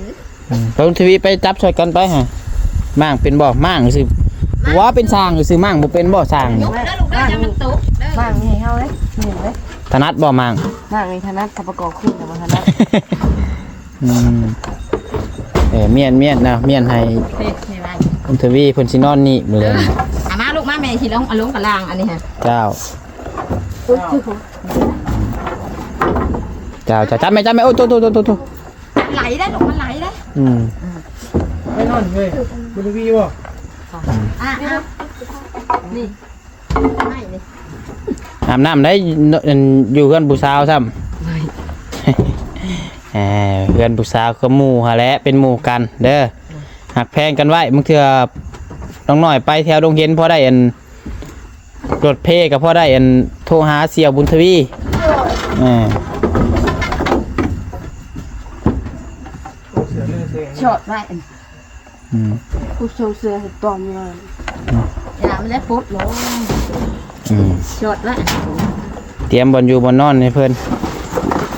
ອືມ ໄປບຸນທະວີໄປຈັບຊ່ອຍກັນໄປຫາ ມ້າງເປັນບໍ່? ມ້າງຊື່ ມ້າງ ວ່າເປັນຊ່າງຊື່ ມ້າງບໍ່ເປັນບໍ່? ຊ່າງ ຍົກເດີລູກເດີ ຢ່າມັນຕົກເດີ ມ້າງນີ້ໃຫ້ເຮົາເດ້ ນີ້ເດ້ ຖະໜັດບໍ່ມ້າງ? ມ້າງນີ້ຖະໜັດ ຖ້າປະກອບຂຶ້ນແລ້ວບໍ່ຖະໜັດ ອືມ ເອີ ມ້ຽນ ມ້ຽນນະ ມ້ຽນໃຫ້ ເຮັດໃຫ້ໄວ ບຸນທະວີເພິ່ນຊິນອນນີ້ມື້ແລງ ເອີ ເອົາມາລູກມາ ແມ່ຊິລົງ ເອົາລົງກະລ່າງອັນນີ້ຫັ້ນ ເຈົ້າ ໂອ້ຍ ເຈົ້າ ເຈົ້າ ຈັບແມ່ ຈັບແມ່ ໂອ້ ໂຕ ໂຕ ໂຕ ໂຕ ໂຕ ໄຫຼໄດ້ລູກ ມັນໄຫຼໄດ້ ອືມ ໄປນອນເວີຍ ບໍ່ໄດ້ວີບໍ່? ອ່າ ອ່າ ນີ້ ໄມ້ນີ້ ອາບນ້ຳໄດ້ ຢູ່ເຮືອນຜູ້ສາວຊ້ຳ ເອີ ເຮືອນຜູ້ສາວກໍໝູ່ຫັ້ນແຫຼະ ເປັນໝູ່ກັນເດີ ຮັກແພງກັນໄວ້ ບາງເທື່ອນ້ອງນ້ອຍໄປແຖວດົງເຫັນ ພໍໄດ້ອັນ ລົດເພກໍພໍໄດ້ອັນ ໂທຫາສ່ຽວບຸນທະວີ ເອີ ຊອດໄວ້ ອືມ ຜູ້ຊົງເສືອໃຫ້ຕອນງາມ ອືມ ຢ່າມັນແລ້ວປົດລົງ ອືມ ຊອດໄວ້ ຕຽມບ່ອນຢູ່ບ່ອນນອນໃຫ້ເພິ່ນ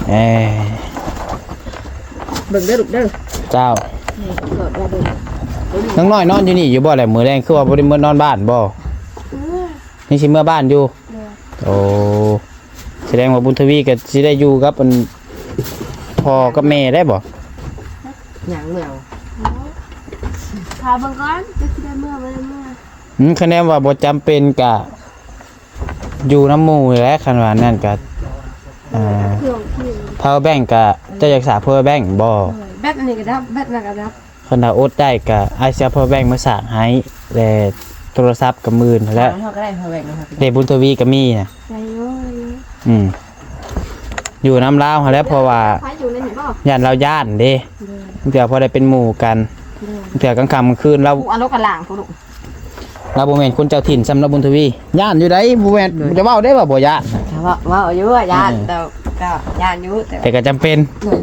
ເອີ ເບິ່ງເດີລູກເດີ ເຈົ້າ ນີ້ຊອດໄວ້ເດີ ນ້ອງນ້ອຍນອນຢູ່ນີ້ຢູ່ບໍ່ແຫຼະ? ມື້ແລງຄືວ່າບໍ່ໄດ້ເມືອນອນບ້ານບໍ່? ອືມ ຍັງຊິເມືອບ້ານຢູ່? ໂດຍ ໂອ້ ສະແດງວ່າບຸນທະວີກໍຊິໄດ້ຢູ່ກັບອັນ ພໍ່ກັບແມ່ໄດ້ບໍ່? ຫຍັງເມືອ ຖ້າເບິ່ງກ່ອນ ຈັກຊິໄດ້ເມືອບໍ່ໄດ້ເມືອ ອືມ ຄະແນນວ່າບໍ່ຈຳເປັນກະຢູ່ນຳໝູ່ນີ້ແຫຼະ ຄັນວ່ານັ້ນກະ ເອີ ພາວເວີແບັງກະ ເຈົ້າຢາກສາກພາວເວີແບັງບໍ່? ໂດຍ ແບັດອັນນີ້ກໍດັບ ແບັດນັ້ນກໍດັບ ຄັນວ່າອົດໄດ້ກໍອ້າຍຊິເອົາພາວເວີແບັງມາສາກໃຫ້ ແລະ ໂທລະສັບກໍໝື່ນແລ້ວ ເຮົາກໍໄດ້ພາວເວີແບັງເນາະ ເດ້ ບຸນທະວີກໍມີນະ ໄດ້ຢູ່ ໄດ້ຢູ່ ອືມ ຢູ່ນຳລາວຫັ້ນແຫຼະ ເພາະວ່າ ໃຜຢູ່ໃນນີ້ບໍ່? ຢ້ານລາວຢ້ານເດ້ ໂດຍ ບາງເທື່ອພໍໄດ້ເປັນໝູ່ກັນ ໂດຍ ບາງເທື່ອກາງຄ່ຳກາງຄືນລາວ ອາລົມກະລ່າງພຸ້ນ ລາວບໍ່ແມ່ນຄົນເຈົ້າຖິ່ນຊ້ຳເນາະ ບຸນທະວີ ຢ້ານຢູ່ໃດ໋ ບໍ່ແມ່ນ ໂດຍ ຈະເວົ້າໄດ້ວ່າບໍ່ຢ້ານ ເວົ້າ ເວົ້າຢູ່ວ່າຢ້ານ ເອີ ແຕ່ກໍຢ້ານຢູ່ ແຕ່ ແຕ່ກໍຈຳເປັນ ໂດຍ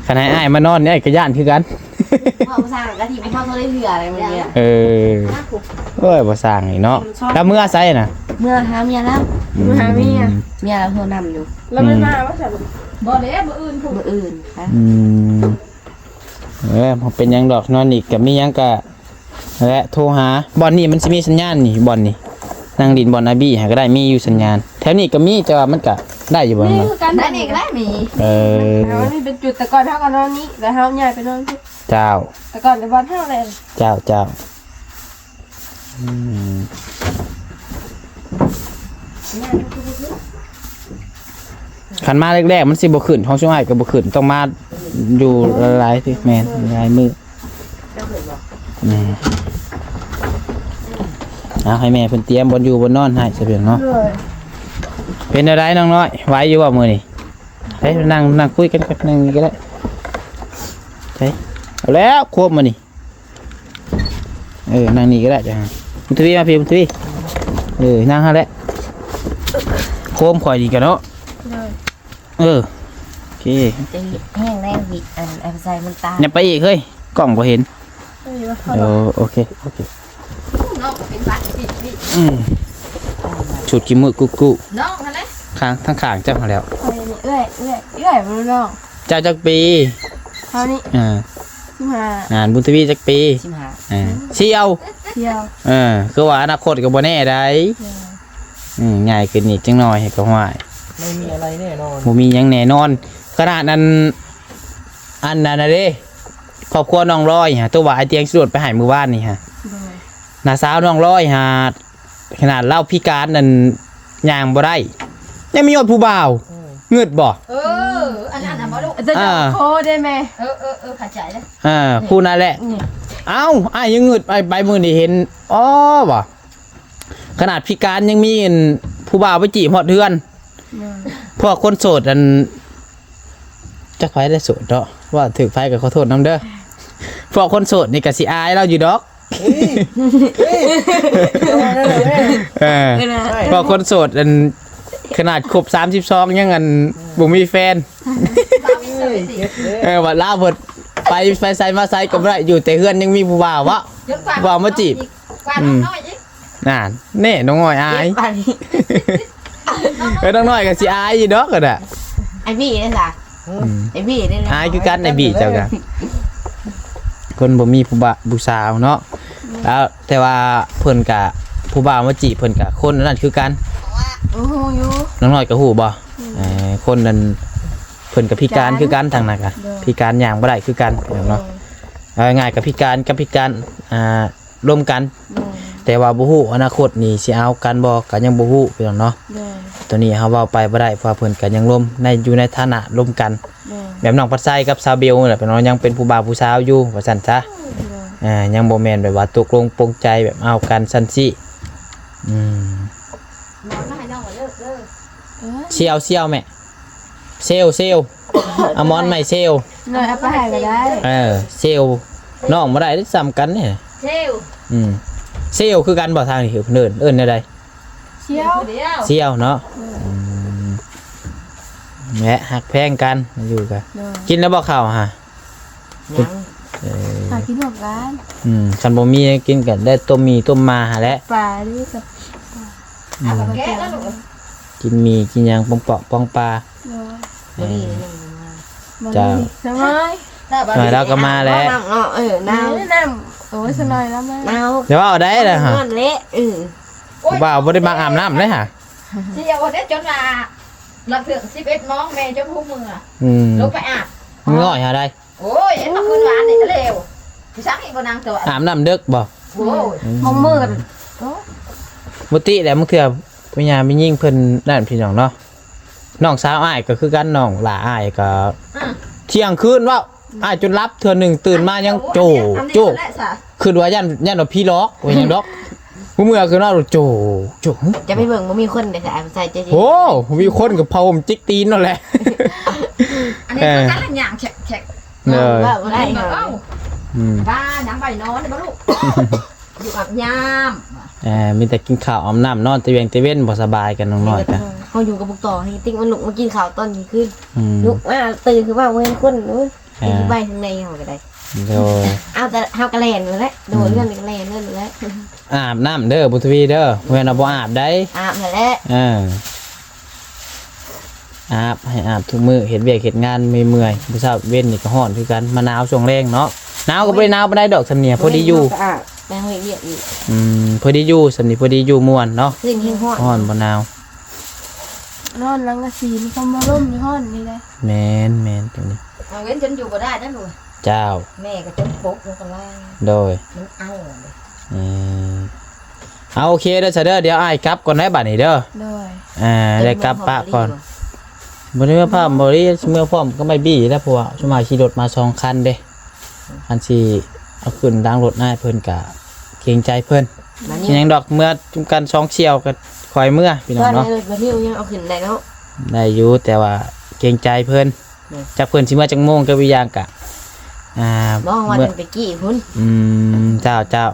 ຄັນໃຫ້ອ້າຍມານອນນີ້ ອ້າຍກໍຢ້ານຄືກັນ ເວົ້າບໍ່ສ້າງກະທິບໍ່ເຂົ້າໂຕໄດ້ເທື່ອໃດມື້ນີ້ ເອີ ໂອ້ຍ ບໍ່ສ້າງອີກເນາະ ແລ້ວເມືອໃສນະ? ເມືອຫາເມຍລາວ ອືມ ເມືອຫາເມຍ ເມຍລາວໂທນຳຢູ່ ລາວບໍ່ມາວ່າຊັ້ນ ບໍ່ແລ້ວ ມື້ອື່ນພຸ້ນ ມື້ອື່ນ ອືມ ເອີ ບໍ່ເປັນຫຍັງດອກ ນອນອີກກໍມີຫຍັງກໍ ແລະ ໂທຫາ ບ່ອນນີ້ມັນຊິມີສັນຍານນີ້ ບ່ອນນີ້ ນັ່ງຫຼິ້ນບ່ອນອາບີຫັ້ນກໍໄດ້ ມີຢູ່ສັນຍານ ແຖວນີ້ກໍມີ ແຕ່ວ່າມັນກໍໄດ້ຢູ່ບໍ່? ມີຄືກັນ ໄດ້ນີ້ກໍໄດ້ມີ ເອີ ອັນນີ້ເປັນຈຸດ ແຕ່ກ່ອນເຮົາກໍນອນນີ້ ແລ້ວເຮົາຍ້າຍໄປນອນພຸ້ນ ເຈົ້າ ແຕ່ກ່ອນແຕ່ບ່ອນເຮົາແຫຼະ ເຈົ້າ ເຈົ້າ ອືມ ຄັນມາແລກໆ ມັນຊິບໍ່ຂຶ້ນ ຂອງຊຸມອ້າຍກໍບໍ່ຂຶ້ນ ຕ້ອງມາຢູ່ຫຼາຍໆ ຕິ ແມ່ນ ຫຼາຍມື້ ເຈົ້າຂຶ້ນບໍ່? ອືມ ເອົາໃຫ້ແມ່ເພິ່ນຕຽມບ່ອນຢູ່ບ່ອນນອນໃຫ້ຊະເພິ່ນເນາະ. ໂດຍ. ເປັນແນວໃດນ້ອງນ້ອຍ ໄຫວຢູ່ບໍ່ມື້ນີ້? ໄປນັ່ງ ນັ່ງຄຸຍກັນກັບ ນັ່ງນີ້ກໍໄດ້. ໄປ ເອົາແລ້ວ ຄວບມື້ນີ້. ເອີ ນັ່ງນີ້ກໍໄດ້ຈ້ະ. ບຸນທະວີມາພີ້ ບຸນທະວີ. ເອີ ນັ່ງຫັ້ນແຫຼະ ໂຄມຂ້ອຍນີ້ກະເນາະ. ໂດຍ. ເອີ ໂອເຄ ຈະແຫ້ງແລ້ວ ວິ ອັນ ເອົາໃສ່ມັນຕາຍ. ຍັບໄປອີກເຮີ້ຍ ກ້ອງບໍ່ເຫັນ. ເອີ ໂອເຄ ໂອເຄ. ນ້ອງກໍເປັນຫວັດ ອືມ ຊຸດຂີ້ມືກຸກຸ ນ້ອງຫັ້ນແຫຼະ ຂ້າງ ທາງຂ້າງເຈົ້າຫັ້ນແຫຼ້ວ. ເອື້ອຍ ເອື້ອຍ ເອື້ອຍບໍ່ນ້ອງ. ເຈົ້າຈັກປີ? ເຮົານີ້ ອ່າ ສິບຫ້າ. ອ່າ ບຸນທະວີຈັກປີ? ສິບຫ້າ. ເອີ ສ່ຽວ ສ່ຽວ. ເອີ ຄືວ່າອະນາຄົດກໍບໍ່ແນ່ໃດ. ເອີ ອືມ ໃຫຍ່ຂຶ້ນອີກຈັກໜ່ອຍໃຫ້ກໍຫ້ວຍ ບໍ່ມີອະໄລແນ່ນອນ ບໍ່ມີຫຍັງແນ່ນອນ. ຂະໜາດນັ້ນ ອັນນັ້ນນະເດ້ ຄອບຄົວນ້ອງລອຍຫະ ຕົວວ່າອ້າຍຕຽງຊິໂດດໄປໃຫ້ມື້ວານນີ້ຫະ. ໂດຍ. ນ້າສາວນ້ອງລອຍຫາ ຂະໜາດລາວພິການນັ້ນ ຍ່າງບໍ່ໄດ້ ຍັງມີຮອດຜູ້ບ່າວ. ອືມ ງຶດບໍ່? ເອີ ອັນນັ້ນນະບໍ່ລູກ ຈະ ອ່າ ໂຄໄດ້ແມ່. ເອີ ເອີ ເອີ ເຂົ້າໃຈແລ້ວ. ອ່າ ຜູ້ນັ້ນແຫຼະ. ນີ້ ເອົ້າ ອ້າຍຍັງງຶດ ໄປ ໄປມື້ນີ້ເຫັນ ອໍ ບໍ່ ຂະໜາດພິການຍັງມີອັນຜູ້ບ່າວໄປຈີບຮອດເຮືອນ. ແມ່ນ. ພວກຄົນໂສດ ອັນ ຈັກໃຜໄດ້ໂສດເນາະ ເວົ້າຖືກໃຜກໍຂໍໂທດນຳເດີ. ພວກຄົນໂສດນີ້ກໍຊິອາຍລາວຢູ່ດອກ. ເອີ ເອີ ເອີ ພວກຄົນໂສດ ອັນ ຂະໜາດຄົບສາມສິບສອງ ຍັງ ອັນ ບໍ່ມີແຟນ. ເອີ ວ່າລາວເພິ່ນໄປ ໄປໃສມາໃສກໍບໍ່ໄດ້ ຢູ່ແຕ່ເຮືອນຍັງມີຜູ້ບ່າວເວາະ ຜູ້ບ່າວມາຈີບ. ອືມ ນັ້ນແນ່ ນ້ອງນ້ອຍອາຍ. ເອີ ນ້ອງນ້ອຍກໍຊິອາຍຢູ່ດອກກໍໄດ້. ໄອ້ບີເດ້ຊະ? ອືມ ໄອ້ບີເດ້ ອາຍຄືກັນ ໄອ້ບີເຈົ້າກະ ຄົນບໍ່ມີຜູ້ບ່າ ຜູ້ສາວເນາະ. ແລ້ວແຕ່ວ່າເພິ່ນກະ ຜູ້ບ່າວມາຈີບເພິ່ນກະຄົນນັ້ນຄືກັນ. ໂອ້ ຮູ້ຢູ່ ນ້ອງນ້ອຍກໍຮູ້ບໍ່? ອືມ ເອີ ຄົນນັ້ນເພິ່ນກໍພິການຄືກັນ ທາງນັ້ນກະ ໂດຍ ພິການຍ່າງບໍ່ໄດ້ຄືກັນເນາະ. ໂດຍ. ເອົາງ່າຍໆ ກໍພິການກັບພິການ ອ່າ ລົມກັນ. ໂດຍ. ແຕ່ວ່າບໍ່ຮູ້ອະນາຄົດນີ້ຊິເອົາກັນບໍ່ ກໍຍັງບໍ່ຮູ້ພີ່ນ້ອງເນາະ. ໂດຍ. ໂຕນີ້ເຮົາເວົ້າໄປບໍ່ໄດ້ ເພາະວ່າເພິ່ນກໍຍັງລົມໃນ ຢູ່ໃນຖານະລົມກັນ. ໂດຍ. ແບບນ້ອງພັດໄຊກັບສາວເບວນີ້ແຫຼະ ເພິ່ນວ່າຍັງເປັນຜູ້ບ່າວຜູ້ສາວຢູ່ ວ່າຊັ້ນຊະ. ໂດຍ. ອ່າ ຍັງບໍ່ແມ່ນແບບວ່າຕົກລົງປົງໃຈແບບເອົາກັນຊັ້ນຊີ້. ອືມ ເຊວ ເຊວແມ່ ເຊວ ເຊວ ເອົາໝອນໃໝ່ເຊວ. ນ້ອຍເອົາໄປໃຫ້ກໍໄດ້. ເອີ ເຊວ ນ້ອງບໍ່ໄດ້ ສ່ຳກັນນີ້. ເຊວ ອືມ ເຊວຄືກັນບໍ່? ທາງນີ້ເອີ້ນ ເອີ້ນແນວໃດ? ເຊວ ເຊວເນາະ. ອືມ ແລະ ຮັກແພງກັນ ຢູ່ກັນ. ໂດຍ. ກິນແລ້ວບໍ່ເຂົ້າຫະ? ຍັງ. ເອີ ຫາກິນຮ່ວມກັນ. ອືມ ຄັນບໍ່ມີກິນກໍໄດ້ຕົ້ມໝີ່ຕົ້ມໝ່າຫັ້ນແຫຼະ. ປານີ້ກັບ ອືມ ກິນໝີ່ກິນຫຍັງ ປອງເປາະປອງປາ. ໂດຍ. ເອີ ບໍ່ດີ ຍັງບໍ່ມາ. ເຈົ້າ ສະບາຍ ມາແລ້ວກໍມາແລ້ວ. ເອີ ນ້ຳເນາະ. ເອີ ນ້ຳ. ເອີ ນ້ຳ. ໂອ້ຍ ສະໜ້ອຍແລ້ວມາ. ເອົາ ຢ່າເວົ້າໄດ້ລະຫະ. ນ້ອນແຫຼະ. ເອີ ຜູ້ບ່າວບໍ່ໄດ້ມັກອາບນ້ຳເດ້ຫະ. ຊິເອົາໄດ້ຈົນວ່າ ຫຼັງເຖິງສິບເອັດໂມງ ແມ່ຈົນຮູ້ເມືອ. ອືມ ລົງໄປອາບ. ນ້ອຍຫາໄດ້. ໂອ້ຍ ເຫັນມາຄືນວານນີ້ກໍເລວ. ຊິສັກອີກບໍ່ນາງຕົວະ? ອາບນ້ຳເດິກບໍ່? ໂອ້ຍ ອືມ ບາງມື້ ໂອ້ ບໍ່ຕິແຫຼະ ບາງເທື່ອຜູ້ຍາແມ່ຍິງເພິ່ນນັ້ນ ພີ່ນ້ອງເນາະ. ນ້ອງສາວອ້າຍກໍຄືກັນ ນ້ອງຫຼ້າອ້າຍກໍ ອືມ ທ່ຽງຄືນເວົ້າ ອ້າຍຈົນຫຼັບເທື່ອໜຶ່ງ ຕື່ນມາຍັງໂຈໂຈ ຄິດວ່າຢ້ານ ຢ້ານວ່າຜີຫຼອກ ວ່າຫຍັງດອກ. ຜູ້ເມືອຄືເນາະ ໂຈໂຈ. ຈະໄປເບິ່ງ ບໍ່ມີຄົນເດ້ ໃສ່ໃຈ. ໂອ້ ບໍ່ມີຄົນກໍຜ້າຫົ່ມຈິກຕີນນັ້ນແຫຼະ. ອັນນີ້ ເອີ ກໍກຳລັງຍ່າງແຂກໆ. ເອີ ເວົ້າບໍ່ໄດ້. ເອົ້າ ອືມ ວ່າຫຍັງໄປນອນບໍ່ລູກ? ຢູ່ອາບຍາມ. ເອີ ມີແຕ່ກິນເຂົ້າອາບນ້ຳ ນອນແຕ່ວຽງແຕ່ເວັນ ບໍ່ສະບາຍກັນນ້ອງນ້ອຍກະ. ເຮົາຢູ່ກັບພວກຕໍ່ ໃຫ້ຕິກມັນລຸກມາກິນເຂົ້າຕອນກາງຄືນ. ອືມ ລຸກມາຕື່ນຂຶ້ນມາບໍ່ເຫັນຄົນ. ໂອ້ຍ ເອີ ຊິໄປທາງໃດເຮົາກໍໄດ້. ໂດຍ. ເອົາແຕ່ເຮົາກໍແລ່ນນັ້ນແຫຼະ ໂດດ ອືມ ເລື່ອນກໍແລ່ນນັ້ນແຫຼະ. ອາບນ້ຳເດີ ບຸນທະວີເດີ ບໍ່ແມ່ນວ່າບໍ່ອາບໃດ໋. ອາບຫັ້ນແຫຼະ. ເອີ ອາບ ໃຫ້ອາບທຸກມື້ ເຮັດວຽກເຮັດງານເມື່ອຍໆ ມື້ເຊົ້າເວັນນີ້ກໍຮ້ອນຄືກັນ ມາໜາວຊ່ວງແລງເນາະ. ໜາວກໍບໍ່ໄດ້ໜາວປານໃດດອກ ສ່ຳນີ້ພໍດີຢູ່. ອາບ ແຕ່ເຮົາເຮັດວຽກອີກ. ອືມ ພໍດີຢູ່ ສ່ຳນີ້ພໍດີຢູ່ມ່ວນເນາະ. ຄືນແຮງຮ້ອນ ຮ້ອນບໍ່ໜາວ. ນອນຫຼັງກະສີ ມັນກໍບໍ່ລົມ ຮ້ອນນີ້ແຫຼະ. ແມ່ນໆ ຕົວນີ້ ກາງເວັນຈົນຢູ່ບໍ່ໄດ້ນະລູກ. ເຈົ້າ ແມ່ກໍຈົນປົກແລ້ວກໍໄລ່. ໂດຍ. ມັນເອົາເດ້. ອືມ ເອົາ ໂອເຄເດີຊະເດີ ດຽວອ້າຍກັບກ່ອນໄດ໋ບາດນີ້ເດີ. ໂດຍ. ອ່າ ໄດ້ກັບປະກ່ອນ. ບໍ່ໄດ້ເມືອພ້ອມ ບໍ່ໄດ້ເມືອພ້ອມກັບອ້າຍບີແລ້ວ ເພາະວ່າສ່ວນມາກຂີ່ລົດມາສອງຄັນເດ້. ອັນຊິເອົາຂຶ້ນຫຼັງລົດອ້າຍເພິ່ນກະ ເກງໃຈເພິ່ນ. ບໍ່ຫຍັງດອກ ເມືອນຳກັນສອງສ່ຽວກໍຄ່ອຍເມືອ ພີ່ນ້ອງເນາະ. ບໍ່ນິວຍັງເອົາຂຶ້ນໄດ້ເນາະ. ໄດ້ຢູ່ ແຕ່ວ່າເກງໃຈເພິ່ນ. ຈັກເພິ່ນຊິເມືອຈັກໂມງ ກັບອີກຢ່າງກະ ອ່າ ມອງວ່າ ເມື່ອ ແຕ່ກີ້ພຸ້ນ. ອືມ ເຈົ້າ ເຈົ້າ.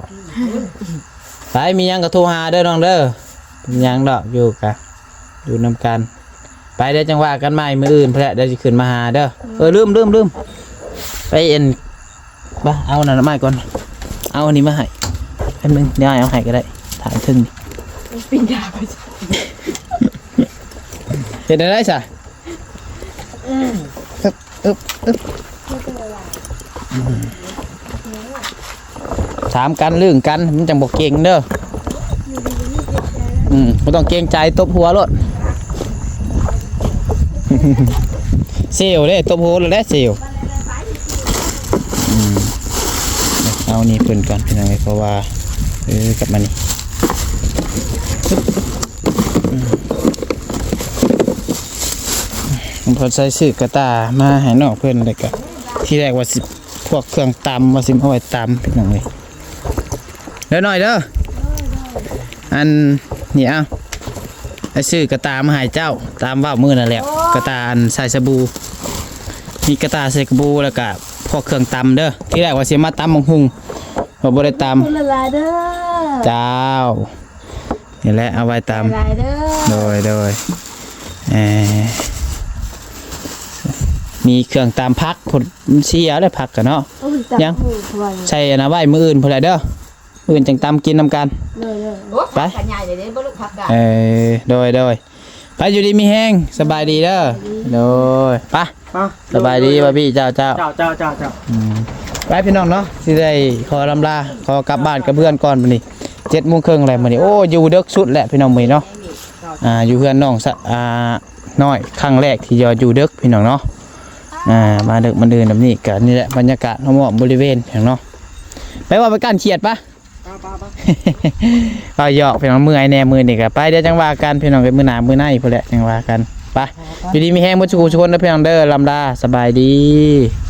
ໄປ ມີຫຍັງກໍໂທຫາເດີນ້ອງເດີ. ບໍ່ຫຍັງດອກ ຢູ່ກະ ຢູ່ນຳກັນ. ໄປເດີ ຈັ່ງວ່າກັນໃໝ່ມື້ອື່ນພຸ້ນແຫຼະ ດຽວຊິຂຶ້ນມາຫາເດີ. ເອີ ລືມ ລືມ ລືມ ໄປອັນ ມາເອົານັ້ນມາກ່ອນ. ເອົາອັນນີ້ມາໃຫ້ ແປັບໜຶ່ງ ດຽວອ້າຍເອົາໃຫ້ກໍໄດ້. ຖາມເຖິງນີ້ ປິ່ນຢາໄປ ເຮັດໄດ້ຊະ. ອືມ ອຶບ ອຶບ ອຶບ ອືມ ຖາມກັນ ລຶ້ງກັນ ມັນຈັ່ງບໍ່ເກັ່ງເດີ. ອືມ ບໍ່ຕ້ອງເກັງໃຈ ຕົບຫົວໂລດ. ເຊວເດ້ ຕົບຫົວໂລດແຫຼະ ເຊວ. ອືມ ເອົານີ້ເພິ່ນກ່ອນ ພີ່ນ້ອງເອີຍ ເພາະວ່າ ເອີ ກັບມານີ້. ອືມ ເພິ່ນໃສ່ຊື້ກະຕ່າມາໃຫ້ນ້ອງເພິ່ນ ແລ້ວກະ ທີແລກວ່າຊິ ພວກເຄື່ອງຕຳ ວ່າຊິເອົາໄວ້ຕຳ ພີ່ນ້ອງເອີຍ. ເດີນ້ອຍເດີ ອັນນີ້ ເອົາ ໄປຊື້ກະຕ່າມາໃຫ້ເຈົ້າ ຕາມເວົ້າມື້ນັ້ນແຫຼະ. ໂອ້ ກະຕ່າອັນໃສ່ສະບູ ມີກະຕ່າໃສ່ສະບູ ແລ້ວກະພວກເຄື່ອງຕຳເດີ. ທີແລກວ່າຊິມາຕຳບັກຫຸ່ງ ວ່າບໍ່ໄດ້ຕຳ. ຂອບຄຸນຫຼາຍໆເດີ. ເຈົ້າ. ນີ້ແຫຼະ ເອົາໄວ້ຕຳ. ຫຼາຍເດີ. ໂດຍ ໂດຍ. ເອີ ມີເຄື່ອງຕຳຜັກພຸ້ນ ມັນເສຍແລ້ວຜັກກະເນາະ. ໂອ້ຍ ຍັງ ຕຳຫຸ່ງ ໃສ່ອັນນັ້ນໄວ້ມື້ອື່ນພຸ້ນແຫຼະເດີ. ມື້ອື່ນຈັ່ງຕຳກິນນຳກັນ. ໂດຍ ໂດຍ. ໂອ້ ໄປ ຜັກກະໃຫຍ່ເດ້ ບໍ່ລູກ ຜັກກະ. ເອີ ໂດຍ ໂດຍ. ໄປ ຢູ່ດີມີແຮງ ສະບາຍດີເດີ. ສະບາຍດີ. ໂດຍ ໄປ. ອ່ະ ສະບາຍດີ ໂດຍ ໂດຍ ບາບີ ເຈົ້າ ເຈົ້າ ເຈົ້າ ເຈົ້າ ເຈົ້າ ເຈົ້າ ອືມ ໄປພີ່ນ້ອງເນາະ ຊິໄດ້ຂໍລຳລາ ຂໍກັບບ້ານກັບເຮືອນກ່ອນ. ມື້ນີ້ເຈັດໂມງເຄິ່ງແລ້ວ ມື້ນີ້ ໂອ້ ຢູ່ເດິກສຸດແຫຼະພີ່ນ້ອງ ມື້ນີ້ເນາະ. ອ່າ ຢູ່ເຮືອນນ້ອງສະ ອ່າ ນ້ອຍ ຄັ້ງແລກທີ່ຢູ່ເດິກພີ່ນ້ອງເນາະ. ອ່າ ມາເດິກມາດື່ນແບບນີ້ ກະນີ້ແຫຼະ ບັນຍາກາດຮອບໆບໍລິເວນພີ່ນ້ອງເນາະ. ໄປວ່າໄປກ້ານຂຽດປະ. ປະ ປະ ປະ ເວົ້າຫຍອກພີ່ນ້ອງ ເມື່ອຍແດ່ມື້ນີ້ກະໄປ ດຽວຈັ່ງວ່າກັນພີ່ນ້ອງ ມື້ໜ້າມື້ໃນພຸ້ນແຫຼະ ຈັ່ງວ່າກັນ. ໄປ ຢູ່ດີມີແຮງເບິດສູ່ຜູ້ສູ່ຄົນເດີພີ່ນ້ອງເດີ. ລຳລາ ສະບາຍດີ.